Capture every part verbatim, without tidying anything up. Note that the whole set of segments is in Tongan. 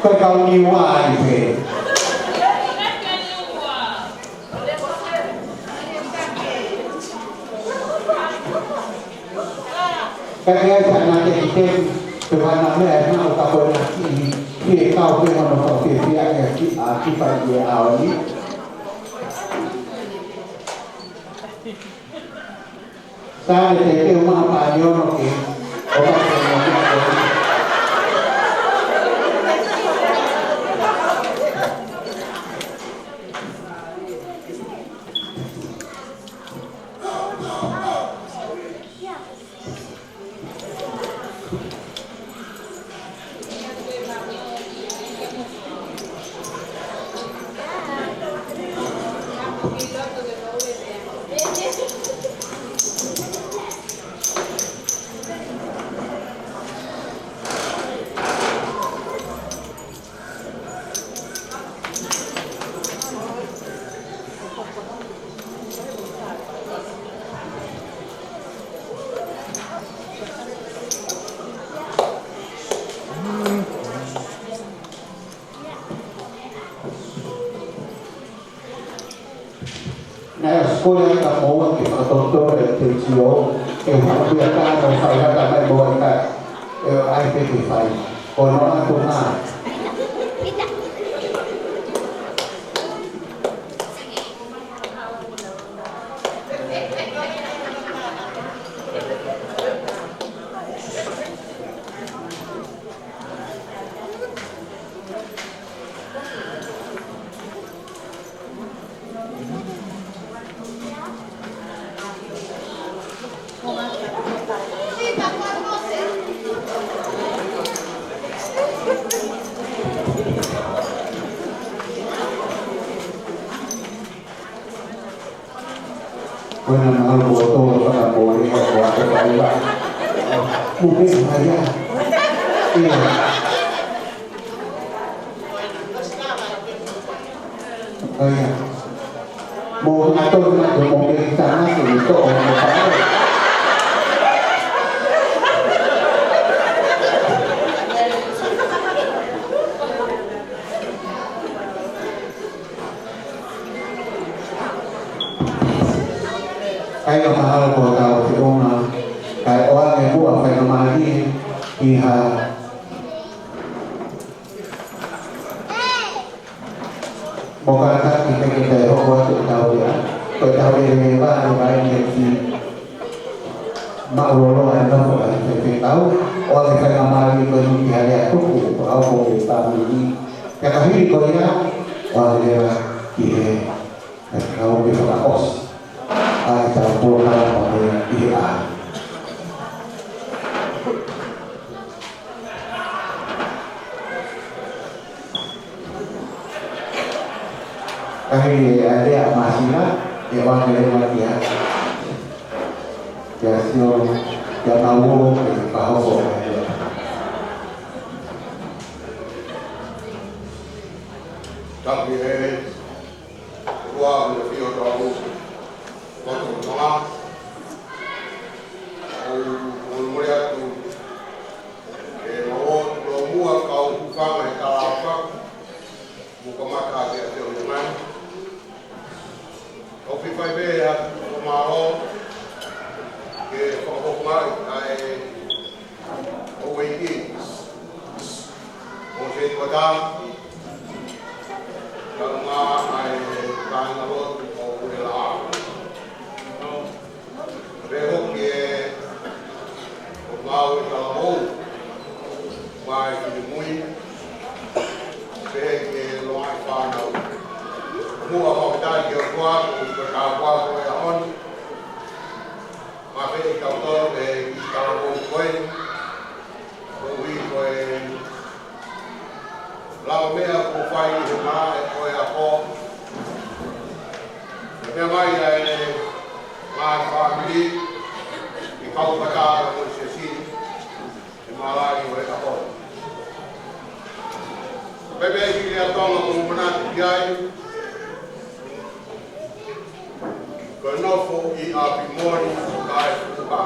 Ko e kau Niua ai pē. Ka ke ai sana ke ki te, pe vana mea e na o ka ko na ki, ki e kau pe hono kau pe pia e ki a ki pa i e aoni. Sa le te te uma pa ni ono ke, o ka ko na ki. Naʻe ʻosi kole atu moua ke fakatotolo e teitio, ke u hanga pē ʻo fai ʻa e meʻa ʻoku ʻikai, ʻe ʻai pē ke fai. Ko hono ʻoatu ʻa Ko ena mahalo ko tō fakamolemole ʻa ko ʻa ko faiva. Mo pe faiva. Ia. Ia. Mo na to na to mo pe ta na to to o mo pa. Kae ʻoua mahalo ko tau te onga, kae ʻoua ke mua fai ka mahani, ʻi ha. Mo ka ka ki te ke te hoko atu tau ia, ko tau ia ne va, ne va ia ki. Mālōlō ai nofo ai te te tau, ʻoua ke fai ka mahani ko ni ki ha lea tuku, ʻoua ko ke tau ni. Pea ka hili ko ia, ʻoua ke lea ki he. Ka kau ke fakaʻosi ʻa e tau polokalama ko ia ʻi he ʻaho. Kae ʻai ʻa e lea māsila, ʻe ʻoua ke lea kia, kia sio, kia mau o, ke fakahoko ʻa e lea. Tapu e Ua, ua fio tau. Ua tau tau. ʻOku ou mole atu. ʻE mau ō, ʻo mua kau hūfanga he talaʻofa. Mo ka mata ke ʻa te o mai. ʻOku fai pē atu ʻo mālō. Ke fakahoko mai ʻa e ʻo ueiki. ʻO se kota. Ka ma ai kāinga lotu ʻo Pulelaʻau. Pea hoki e ʻo mau e kalamou. Mai ki te mui. Pea ke loa e fānau. Mua fakatali ki o kua, ko ka kua ko e aon. Ma pe i kau tau e i kau o koe. Ko ui ko e lau meʻa ko fai he mā e ko e ako. E meʻa mai ai e mā e fāmili. I kau kata ko e sesi. E mā lai ko e ako. Pepe i ki a tonga ko manatu ki ai. Ko e nofo ʻi ʻapi moni ʻo ka e fuka.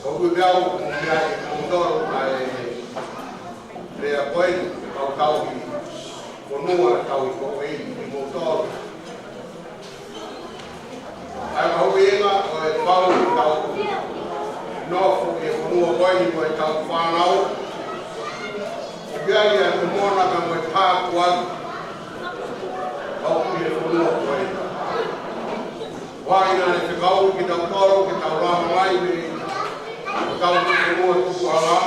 Ko ʻOku ou pehē au, ʻoku mou meaʻi ʻe moutolu ʻa e lea ko eni, ʻa e kau tauhi fonua, tauhi ko eni, ʻe moutolu. ʻA e mahuʻinga ʻo e pau ke tau nofo ʻi he fonua ko eni mo ʻetau fānau. ʻOku ʻi ai ʻa e momona ka mo e tāpuaki ʻoku ʻi he fonua ko eni. Ko ia naʻe fekau kitautolu ke tau lava mai mei he kau fonua tupuʻanga,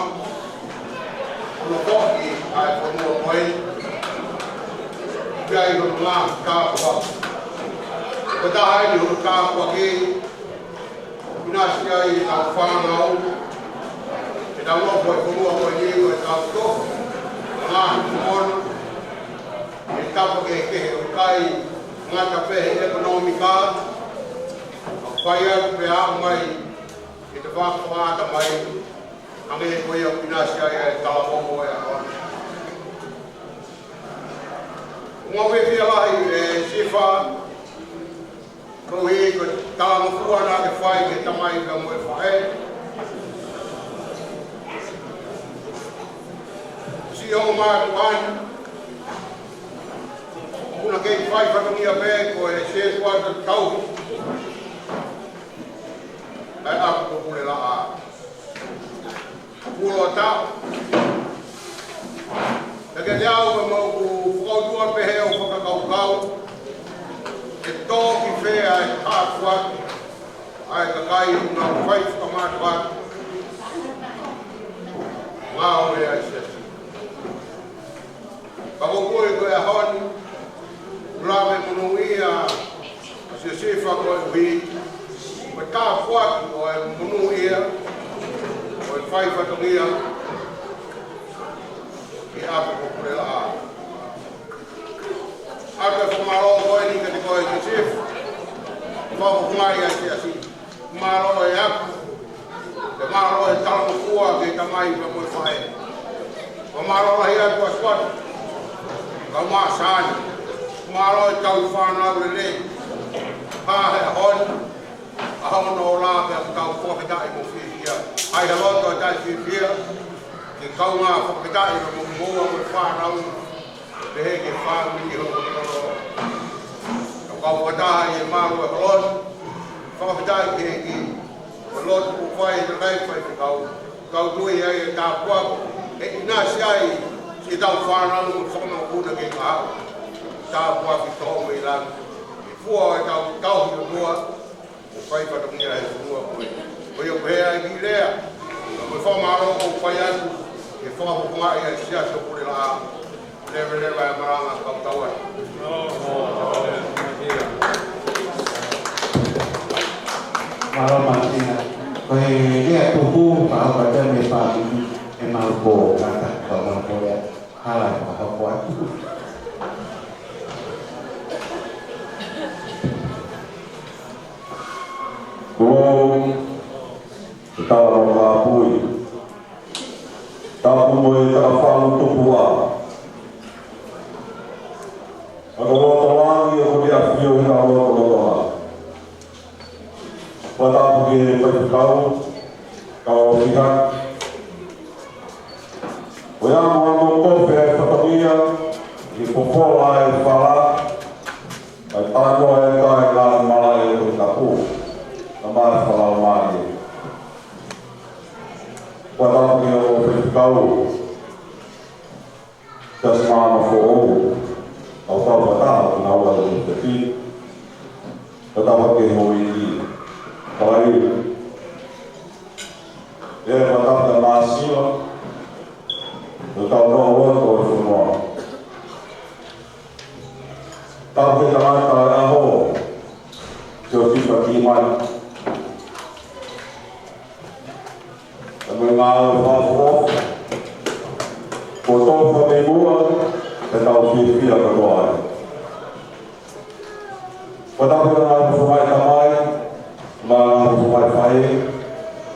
ʻo nofo ʻi he fonua ko eni. ʻOku ʻi ai hono ngaahi tāpuaki. Ko e taha eni hono tāpuaki, ʻinasi ai ʻetau fānau, ke tau nofo ʻi he fonua ko eni, ko ʻetau tofu, ngaahi momona, ʻi he tapa kehekehe, ʻoku ʻikai ngata pē he ʻekonōmika, ka ʻoku fai atu pē ʻo aʻu mai ki he fakaʻatamai, hangē ko ia ʻoku ʻinasi ai ʻa e talavou ʻo e ʻaho ni. ʻOku ou fiefia lahi ʻe Sifa, koeʻuhi ko e talangofua naʻa ke fai ki he tamai pea mo e faʻē. Siʻi ongo mātuʻa ni, ʻoku na kei fai fatongia pē ko e sētuata tauhi ʻa e ʻapi ko Pulelaʻā. Kuo ʻatā. Naʻe ʻikai te u ʻalu mo u fakaʻutua pehē ʻo fakakaukau ke tō ki fē ʻa e tāpuaki ʻa e kakai ʻoku nau fai fakamātoato ngāue ʻa e siasi. Ka ʻoku ou tui ko e ʻaho ni, ʻoku lava e monūʻia ʻa Siosifa koeʻuhi ko e tāpuaki ʻo e monūʻia ʻo e fai fatongia ki he ʻapi ko Pulelaʻā. ʻA e fakamālō ko eni kiate koe Siosifa, fakafofongaʻi ʻa e siasi. Mālō e ʻapi, pea mālō e talangofua ki he tamai pea mo e faʻē. Pea mālō lahi atu ʻa Suata, kau Māsani. Mālō e tauhi fānau lelei. Pea he ʻaho ni, ʻaho hono ola pea ʻoku tau fakafetaʻi mo fiefia. ʻAi ha loto ʻo e taʻe fiefia, ke kaungā fakafetaʻi mo moua mo e fānau. Pehē ki he fāmili hono kotoa. Ka ʻoku ou fakataha ʻi he mālō e holo ni. Fakafetaʻi ki he ʻEiki. Ko e lotu kuo fai ʻe he kakai faifekau. Kau tui ai e tāpuaki ʻe ʻinasi ai siʻi tau fānau mo fakamokopuna ke kahaʻu. Tāpuaki tō mei langi. ʻI he fua ʻo e tau tauhi ʻo mua. ʻO fai fatongia he fonua ko ē. Ko ia ʻoku pehē ai ki lea, ko e fakamālō ʻoku fai atu, ke fakafofongaʻi ʻa e siasi ʻo Pulelaʻā. Leveleva e malanga kau tau atu. Mālō Māsina. Ko e lea tupu, pea ʻoku ʻi ai e fāmili, ʻe maʻu ko kata, pea maʻu ko lea. Hala e fakahoko atu. Ko e tala no ka pui. Tapu mo e tala falu tupu ā. Ka ko loto langi ʻoku ne ʻafio ʻi he loto loto ā. Fakatapu ki he faifekau, kau fiha. Ko e amo amo kofe e fatongia, ʻi he popola e fala, ʻa e talanoa e taʻe ngā mala e ko tapu, ka mai fala o mai. Fakatapu ki he faifekau, Tasmana foʻou, ʻa e tau fakataha, ʻa e ngāue ʻa e teki, fakataha ki he houʻeiki, palai, ʻe fakataha ki he māsila, ʻa e tau noa loto ʻo e fonua. Tau ke tangata ʻa e ʻaho, Siosifa Kimani. Ka ko e ngāue fakaʻofoʻofa. Ko e tō fakamuʻa, ʻe tau fiefia kātoa ai. Ko e tau pē ngāue fakatamai, mo e ngāue fakafaʻē,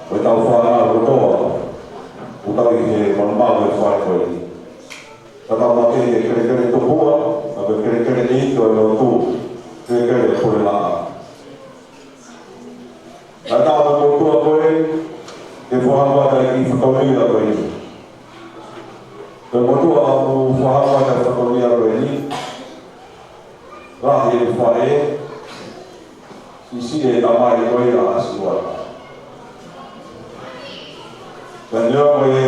ko e tau fānau kātoa. ʻOku tau ʻi he malumalu e fai ko eni. Ka tau mate he kelekele tupua, ka ko e kelekele ʻi he ʻOtua, kelekele Pulelaʻā. Ka tau mate ʻOtua ko ē, ke Fakahoko atu e kiʻi fatongia ko eni. Ko e motuʻa ʻoku fakahoko atu e fatongia ko eni, lahi e faʻē, siʻisiʻi e tamai ko ia ʻa Siuata. Pea neongo e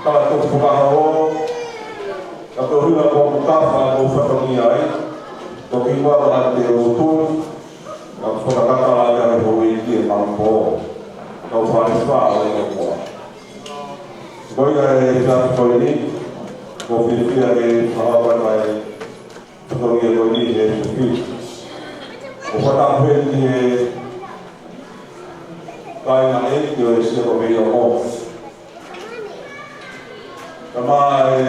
talatuku fakaholo, ka ko e ʻuhinga ko ʻeku kafa ʻoku ou fatongia ai, toki ʻoatu ʻa e teu tui, ka fakakakato ʻa e houʻeiki ʻi he malu pō. Kau fale fā ʻo e kau moa. Ko ia e efiafi ko eni, ʻoku ou fiefia ke fakahoko atu e fatongia ko eni he efiafi. ʻOku fakatapu heni ki he kāinga ʻeiki ʻo e Siasi ko Meia Mo. Tama e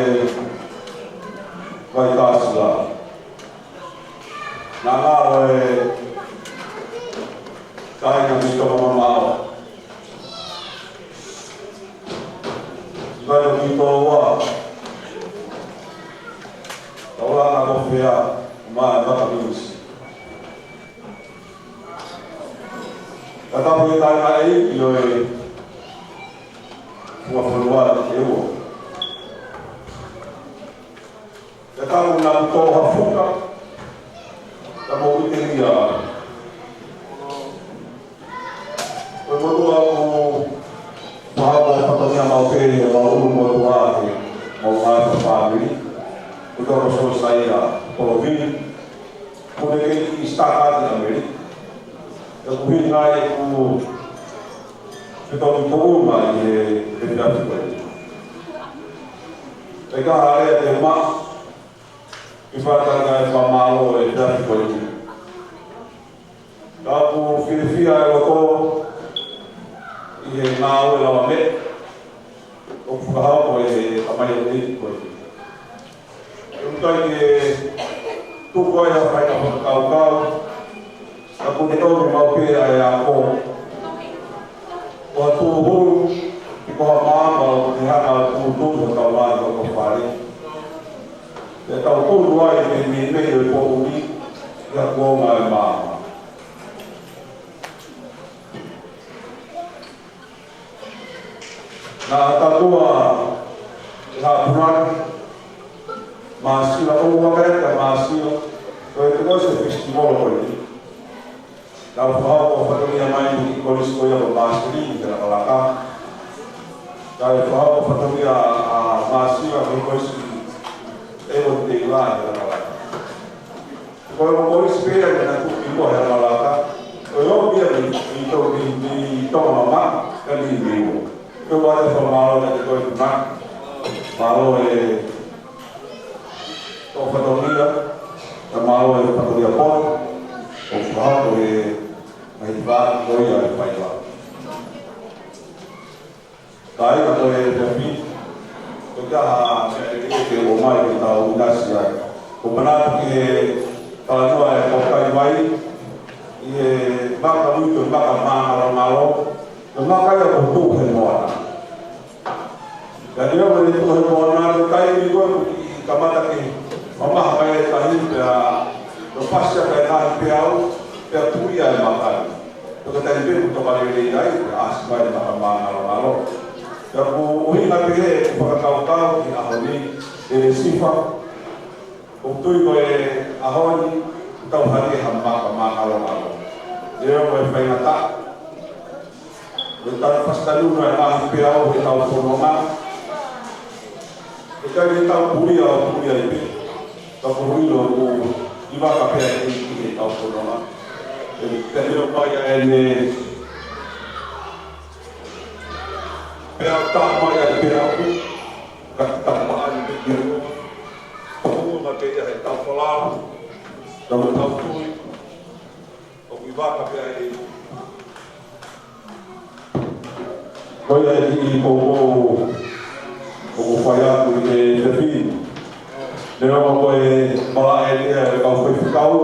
Vai Kasila. Naʻa ngalo e kāinga mei Tonga Mamaʻo. Vai no ki tō ua. Taulanga ko fea, ma e maka miusi. Ka tapu e kāinga ʻeiki ʻo e Fuafualua e ua. Ka tapu na tō hafuka, ka mo iteria. Ko e motuʻa ʻoku fakahoko fatongia maʻu pē he mau ʻulu motuʻa he mau ngaahi fāmili. Ko e toko Sosaia Polovini. Ko e kei stakati ʻAmelika. ʻOku ʻuhinga ai ʻeku fetau ki tuʻu mai he, he efiafi ko eni. ʻIkai ha lea te u maʻu, ke fakatanga e fakamālō he efiafi ko eni. Ka ʻoku fiefia e loto ʻi he ngāue lavameʻa ʻoku fakahoko ʻe he tamai ʻeiki ko eni. ʻOku ʻikai ke tuku ai ha faʻahinga fakakaukau, ka ʻoku ne ʻomi maʻu pē ʻa e ako. Ko ha tūhulu, pe ko ha maama ʻoku ne hanga ʻo tūtū hotau ngaahi lotofale. Pea tau tunu ai mei, mei, mei he poʻuli, ʻi ha kuonga ʻe maama. Naʻa tau ʻi he Hapulani, Māsila, ʻo ua kai ka Māsila, ko e te koe se festival ko eni. Naʻa ku fakahoko fatongia mai ʻi he kolisi ko ia ko Māsila ʻi Lakalaka. Naʻa ku fakahoko fatongia ʻa Māsila ʻi he kolisi ʻe ko te ila ʻi Lakalaka. Ko e kolisi pē ia naʻa ku ʻi ko he Lakalaka. Ko e ʻomi ia ʻi, ʻi to, ʻi, ʻi Tonga Mamaʻo, ka ni mi ua. Ko e ʻoatu e fakamālō kiate koe Tuna. Mālō e tō fatongia, ka mālō e fatongia poto, ʻo fakahoko e ngaahi faʻahi ko ia e faiva. Kāinga ko e efiafi, ko e taha meʻa lelei ke ʻomai ke tau ʻinasi ai. ʻOku ou manatu ki he talanoa ʻa e kau kaivai, ʻi he maka ui ko e maka māngalongalo, ko e maka ia ʻoku tuʻu he moana. Ka neongo ʻene tuʻu he moana, ko e taimi ko ē ʻoku kiʻi kamata ke mamaha mai e tahi pea, ʻo pasi ʻa e ngaahi peau, pea pulia e maka ni. Ko e taimi pē ʻoku toka lelei ai, pea ʻasi mai e maka māngalongalo. Pea ʻoku ʻuhinga pehē ʻeku fakakaukau ki he ʻaho ni, ʻe Lesifa, ʻoku ou tui ko e ʻaho ni, tau hali ha maka māngalongalo. Neongo e faingataʻa, ʻo tau fasitanunu e ngaahi peau he tau fononga. ʻIkai ke tau pulia ʻo pulia ai pē. Ka ko hono ʻilo ʻoku ʻi vaka pē ʻa e ʻEiki he tau fononga. ʻE te hilo mai ʻa ʻene peau, tā mai ʻa e peau. Ka tā mai ʻa e peau. Tau ua ma te ia he tau falala. Tau tau tui. ʻOku ʻi vaka pē ʻa e ʻEiki. Ko ia e kiʻi poupou ʻoku fai atu ʻi he efiafi ni. Neongo ko e malaʻe ʻeni ʻa e kau faifekau,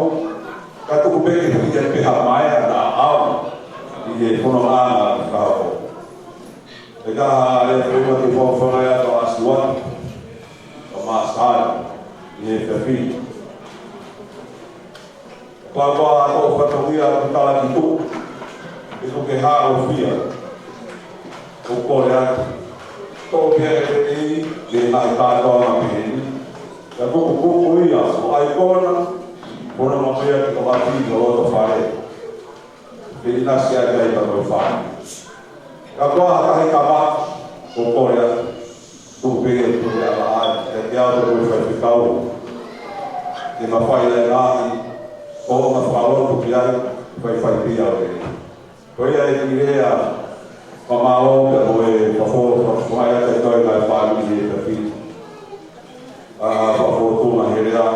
ka tuku pē ke fai ʻa e pehē mai ʻa e ʻaho ni ʻi he fononga ʻa e fakahoko. ʻE ka ha e fai atu e fakafangai atu ʻa Siuata, ʻa Māsani, ʻi he efiafi ni. Pea ko e tō fatongia ʻoku tala ki tuʻa, ʻoku ke hāʻofia. ʻOku kole atu, toʻo pē ʻe he ʻEiki ʻa e ngaahi kātoanga pehē ni, ʻa e kupukupu ia ʻo e ʻaikona, ʻo ne maʻu ia ki he ʻapi ʻo loto fale. Pea ʻinasi ai ka ʻi ai ha toe fāmili. Ka ko ha taha ʻi kamata, ʻoku kole atu, tuku pē ia ʻo tuku ʻi he ʻapi, ʻa e ʻapi ʻo e faifekau. Ke mafai ai ngaahi, ʻo mafakalotu ki ai, faifai pē ia ʻo e. Ko ia ʻEiki, lea mamaʻo pea mo e fafo, fafo mai ʻa e toe ngaahi fāmili ʻi he efiafi ni. ʻA, fafo tuna he lea.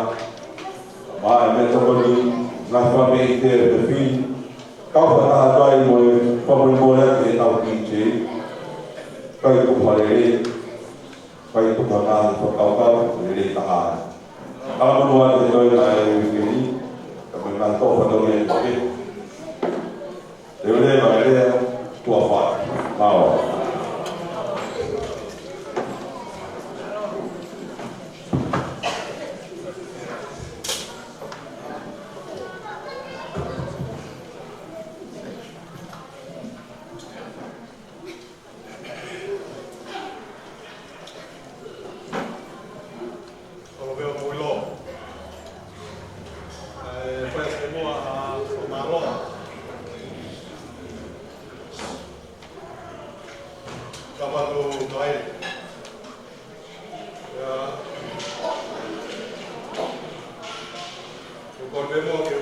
Mo e meʻatokoni, ngaahi fāmili ʻi he efiafi ni. Kau fakataha atu ai mo e, fakamolemole atu ki heʻetau P J. Kai tuku ha lelei. Kai tuku ha ngaahi fakakaukau lelei taha. Kalamono atu he toe ngaahi uike ni, ka mo e ngaahi tō fatongia ʻi he pake. Leveleva e lea, tuʻa fā. Mālō. Kolo veo mo ilo. ʻE, fai ke mua ʻa, ʻo mālō. Ka patu kai. Ia. Ko kolo veo mo ke u.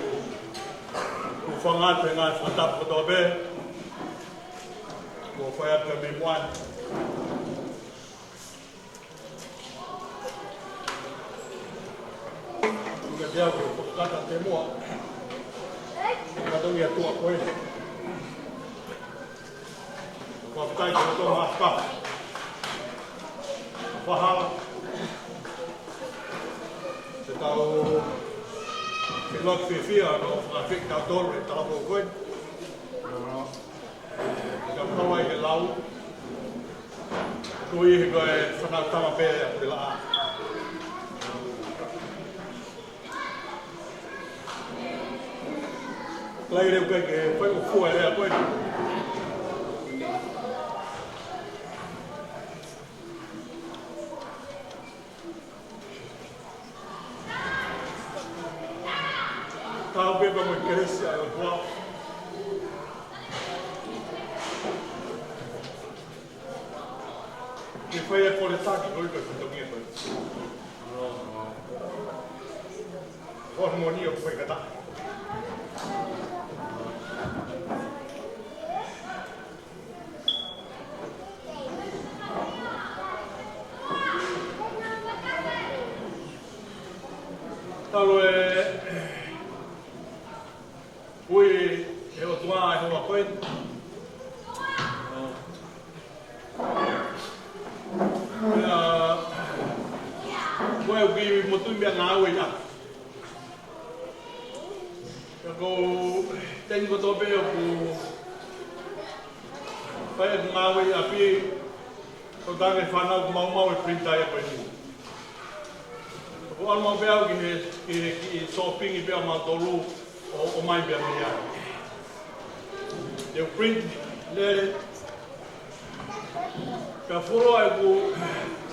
Ku fanga te ngaahi fakatapu kotoa pē. Ko fai atu me muan. Tuku ke au ke fakakata te mua. Ka tongi atu ʻa koe. Fakafetaʻi ki he ʻOtua Māfimafi. Fahala. Te tau feʻiloaki fiefia ʻo fakafetaʻi tautolu he talafou ko eni. Ka kau ai ke lau. Ko ia he ko e fānau tama pē ʻa Pelaʻa. Lai leu kai ke fai ʻo fua e lea ko ē. Kau pē pea mo e kelesi ʻa e ʻOtua. Ke fai e kole taki ko ē ko e fatongia ko ē. Ko e moʻoni ʻoku fai kata. Talu e ui he ʻOtua ʻa e hoa ko ē. Pea, ko e ʻuhi motu meʻa ngāue ia. Pea ko e taimi kotoa pē ʻoku fai ʻeku ngāue ʻi ʻapi, ko e tangi fānau ʻoku maumau e printer ia ko eni. ʻOku ʻalu maʻu pē au ki he, ki he, ki he shopping pē ʻa mautolu ʻo, ʻomai pē mei ai. Te u print lele. Pea fuoloa ʻeku,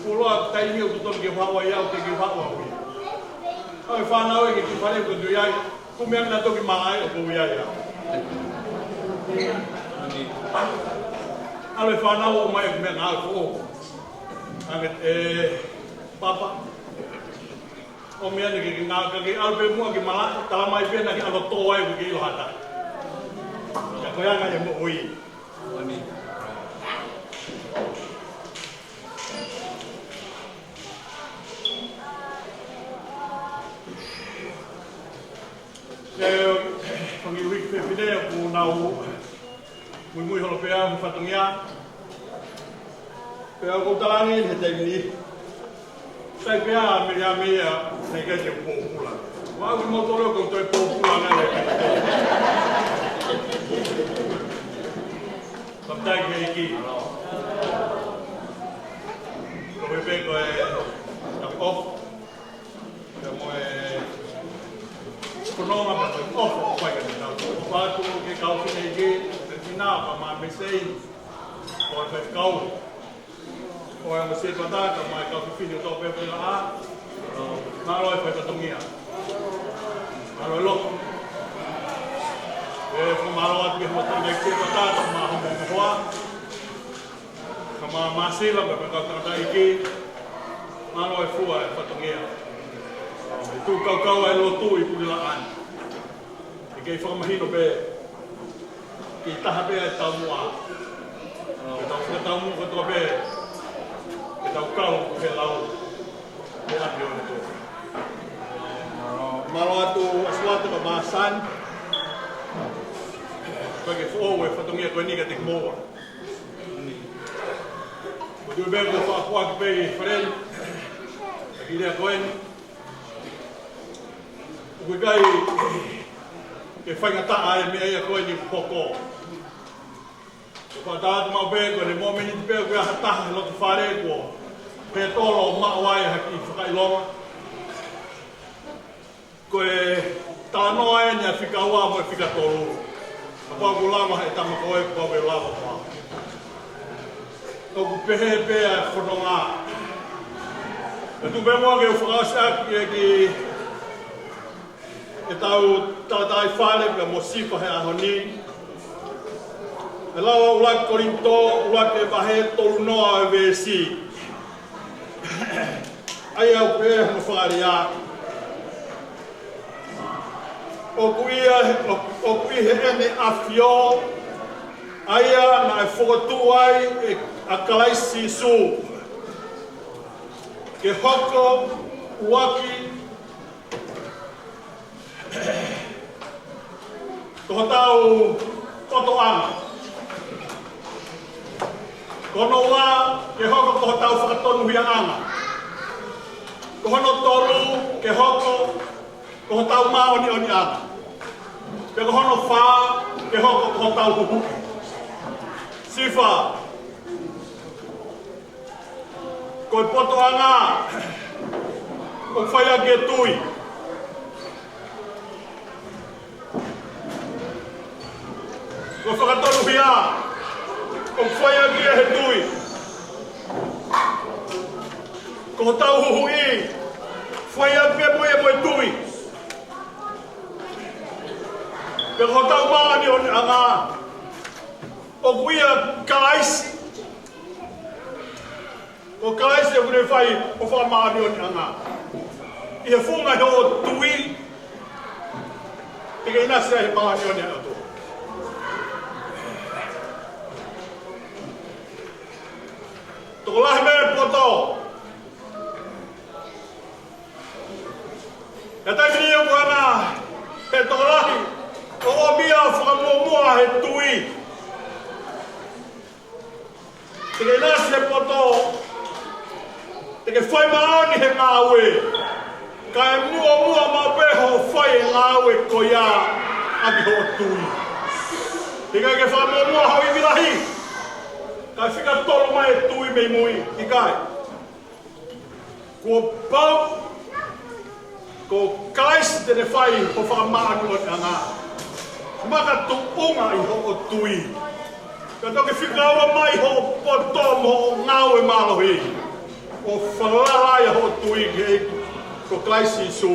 fuoloa taimi ʻoku totonu ke u haʻu ai au, te ke u haʻu au ia. ʻAlu e fānau ē ki he kiʻi fale ʻoku ou tui ai, ko e meʻa naʻa toki malaʻe ʻoku ou ʻi ai au. ʻAlu e fānau ʻo ʻomai ʻeku meʻangāue foʻou. Ange, ē, papa. ʻO meʻa ni ke, ke ngā, ka ke ʻalu pē muʻa ke malaʻe, talamai pē naʻa ke ʻalu ʻo tō ai ʻoku ke ʻilo ha taha. Ka ko e anga ia e moʻui. Ē, fanga uike fefine ʻoku nau muimui holo pē au he fatongia. Pea ʻoku ou talaange he taimi ni. Sai pē ʻa Miriame ia, naʻe ʻikai ke pōpula. Ua au ki mautolu ʻoku ou toe pōpula ngai. Fakafetaʻi ki he ʻEiki. Ko e pē ko e, ka ko Pea mo e fononga pea mo e ʻofa ʻoku fai kiate kitautolu. ʻOfa atu ki he kau fefine ʻi he, ʻi he finau pea mo e mesei. ʻo e faifekau, ʻo e ongo sētuata, kae ʻumaʻā e kau fefine kotoa pē ʻoku laʻā. Mālō e fai fatongia. Mālō e lotu. ʻE fakamālō atu ki he hoʻatā ʻi he sētuata, kae ʻumaʻā hoʻomou hoa, kae ʻumaʻā Māsila, mo e kau tangataʻeiki. Mālō e fua e fatongia. ʻE tuʻu kaukau e lotu ʻi Punilaʻā ni. ʻE kei fakamahino pē, kei taha pē e taumuʻa. Ke tau fakataumuʻa kotoa pē, ke tau kau he lau, he ʻapi ʻo e ʻOtua. Mālō atu ʻAsuata kae ʻumaʻā Sani. Ko e ke foʻou e fatongia ko eni kiate kimoua. Ko e tuʻu pē ko e fakapuaki pē ʻi he fale ni. ʻA e kiʻi lea ko eni. ʻOku ʻikai ke faingataʻa e meʻa ia ko eni ʻoku hoko. ʻOku ou tala atu maʻu pē ko e mōmeniti pē ʻoku ʻi ai ha taha he loto fale kuo hē tolo ʻo maʻu ai ha kiʻi fakaʻilonga. Ko e talanoa eni ʻa e fika ua mo e fika tolu. Kapau ʻoku lava he tama ko ē, kapau ʻoku lava mo au. ʻOku pehē pē ʻa e fononga. ʻE tuku pē muʻa ke u fakaʻosi ʻaki e kiʻi, ʻetau tala tala ʻi fale pea mo Sifa he ʻaho ni. ʻE lau ʻa ʻUluaki Kolinitō, ʻuluaki vahe, tolu noa e veesi. ʻA ia ʻoku pehē hono fakalea: ʻOku ʻi he, ʻoku ʻi heʻene ʻAfio, ʻa ia naʻe fokotuʻu ai ʻe, ʻa Kalaisi Sīsū, ke hoko ʻuluaki ko hotau potoʻanga. Ko hono ua, ke hoko ko hotau fakatonuhiaʻanga. Ko hono tolu, ke hoko ko hotau māʻoniʻoniʻanga. Pea ko hono fā, ke hoko ko hotau huhuʻi. Sifa, ko e potoʻanga ʻoku fai ʻaki e tui. Ko e fakatonuhia ʻoku fai ʻaki ia he tui. Ko hotau huhuʻi, fai ʻaki pē mo ia mo e tui. Pea ko hotau māʻoniʻoniʻanga, ʻoku ʻia Kalaisi. Ko Kalaisi ʻoku ne fai ho fakamāʻoniʻoniʻanga. ʻI he funga ʻi hoʻo tui, te ke ʻinasi ai he māʻoniʻoni ʻa e ʻOtua. Tokolahi mei he poto. ʻI he taimi ni ʻoku ʻi ai e tokolahi ʻoku ʻomi ʻa e fakamuʻomuʻa he tui. Te ke ʻinasi he poto, te ke fai māʻoniʻoni he ngāue, kae muʻomuʻa maʻu pē hoʻo fai e ngāue ko ia ʻaki hoʻo tui. He ʻikai ke fakamuʻomuʻa hoʻo ivi lahi, kae fika tolo mai e tui mei mui, ʻikai. Kuo pau, ko Kalaisi te ne fai ho fakamāʻoniʻoniʻanga. Makatuʻunga ʻi hoʻo tui. Ka toki fika ua mai hoʻo poto mo hoʻo ngāue mālohi, ʻo falala ai hoʻo tui ki he ʻEiki ko Kalaisi Sīsū.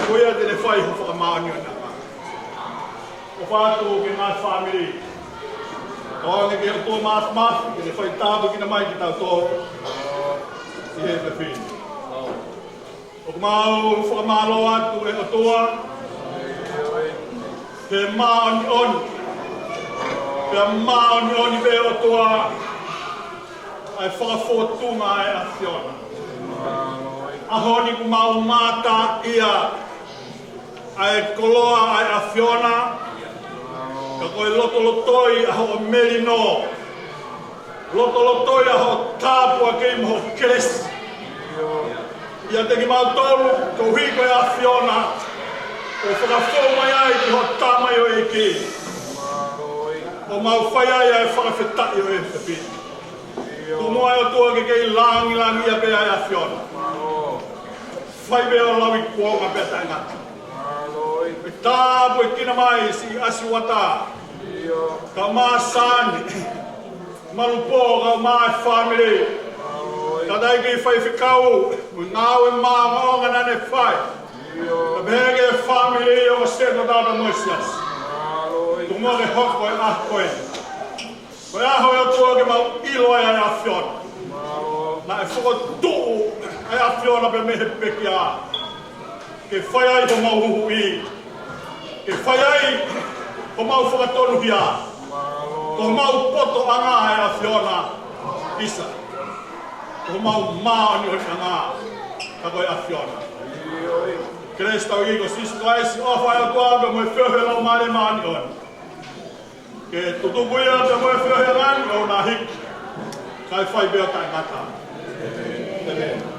Ko ia te ne fai ho fakamāʻoniʻoniʻanga. ʻOfa atu ki he ngaahi fāmili. ʻOange ki he ʻOtua Māfimafi ke ne fai tāpuekina mai kitautolu ʻi he efiafi ni. ʻOku mau fakamālō atu ʻe ʻOtua, he māʻoniʻoni. Pea māʻoniʻoni pē ʻOtua, ʻa e fakafōtunga ʻa e ʻAfiona. ʻAho ni ʻoku mau mātā ia ʻa e koloa ʻa e ʻAfiona, ka ko e lotolotoi ʻa hoʻo melino. Lotolotoi ʻa hoʻo tāpuaki mo hoʻo kelesi ʻiate kimautolu, koeʻuhi ko e ʻAfiona, ʻo fakafou mai ai ki hoʻo tamaioʻeiki, ʻo mau fai ai ʻa e fakafetaʻi ʻo e efiafi ni. Tuku muʻa ʻe ʻOtua ke kei langilangiʻia pē ʻa e ʻAfiona. Fai pē ʻo lauikuonga pea taʻengata. Ke tāpuekina mai siʻi ʻAsuata, kae ʻumaʻā Sani, Malupō, kau mai e fāmili. Tau ʻai ki he faifekau, mo e ngāue maʻongoʻonga naʻa ne fai. Ka pehē ki he fāmili ʻo Sēnitā pea mo e siasi. Tuku muʻa ke hoko e ʻaho ko eni ko e ʻaho ʻe ʻOtua ke mau ʻilo ai ʻa e ʻAfiona. Naʻe fokotuʻu ʻa e ʻAfiona pē mei he pekia ke fai ai homau huhuʻi, ke fai ai homau fakatonuhia, ko homau potoʻanga ʻa e ʻAfiona, ʻisa. Ko homau māʻoniʻoniʻanga, ka ko e ʻAfiona. Kelesi ʻa hotau ʻEiki ko Sīsū Kalaisi, ʻofa ʻa e ʻOtua pea mo e feohi ʻa e Laumālie Māʻoniʻoni, ke tutuku ia pea mo e feohi ʻa e ngaahi ʻo na hiki, kae fai pē ʻo taʻengata. ʻĒmeni.